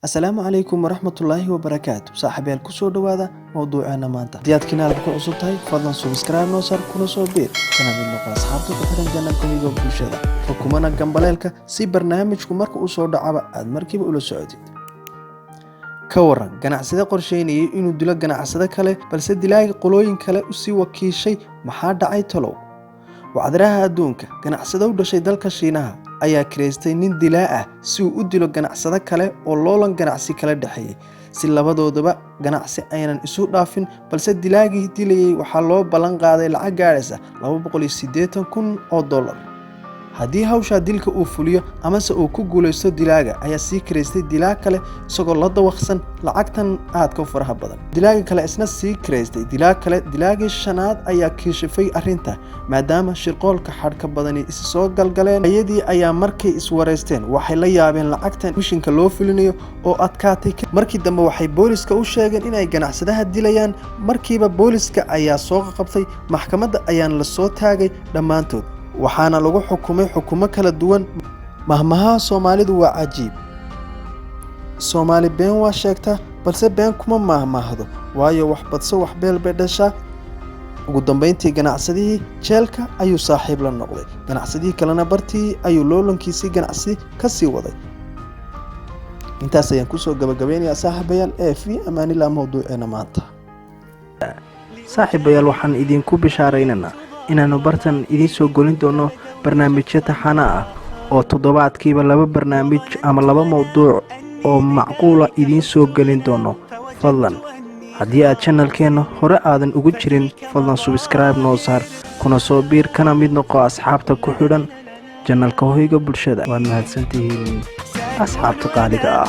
Asalaamu calaykum waraxmatullaahi wabarakaatu. Saaxiibayaal, kusoo dhowaada mowduuceena maanta. Haddii aad kanaalka ku cusub tahay, fadlan subscribe noo sar, kuna soo biir, kana mid noqo asxaabta ku xiran channelka Hoyga Bulshada, rukumana gambaleelka si barnaamijku marka uu soo dhacaba aad markiiba ula socotid. Ka waran ganacsade qorsheynayay inuu dilo ganacsade kale, balse dilaaga qolooyin kale usii wakiishay? Maxaa dhacay talow? Wacdaraha adduunka, ganacsade u dhashay dalka Shiinaha ayaa kireystay nin dilaa ah si uu u dilo ganacsade kale oo loolan ganacsi kala dhexeeyay, si labadoodaba ganacsi aynan isu dhaafin. Balse dilaagii dilayay waxaa loo ballan qaaday lacag gaadhaysa $280,000 haddii hawshaa dilka uu fuliyo amase uu ku guulaysto. Dilaaga ayaa sii kiraystay dilaa kale isagoo la dawaqsan lacagtan aadka u faraha badan. Dilaaga kale isna sii kiraystay dilaa kale. Dilaagii shanaad ayaa kiishifay arrinta, maadaama shirqoolka xadhka badani is soo galgaleen. Ayadii ayaa markay iswareysteen waxay la yaabeen lacagtan mishinka loo fulinayo oo adkaatay. Markii dambe waxay booliska u sheegeen inay ganacsadaha dilayaan. Markiiba booliska ayaa soo qabtay, maxkamadda ayaana la soo taagay dhammaantood, waxaana lagu xukumay xukumo kala duwan. Mahmahaha Soomaalidu waa cajiib. Soomaali been waa sheegtaa, balse been kuma maahmaahdo, waayo wax badso wax beel bay dhashaa. Ugu dambeyntii ganacsadihii jeelka ayuu saaxiib la noqday, ganacsadihii kalena bartii ayuu loolankiisii ganacsi ka sii waday. Intaas ayaan kusoo gabagabeynayaa, saaxiibayaal, ee fi amaanillah. Mowduuceena maanta, Saaxiibayaal, waxaan idiinku bishaaraynaynaa inaannu bartan idiin soo gelin doono barnaamijyo taxana ah oo toddobaadkiiba laba barnaamij ama laba mowduuc oo macquula idiin soo gelin doono. Fadlan, haddii aad channelkeenna hore aadan ugu jirin, fadlan subscribe noo saar, kuna soo biir, kana mid noqo asxaabta ku xidhan channelka Hoyga Bulshada. Waad mahadsantihiin, asxaabta qaaliga ah.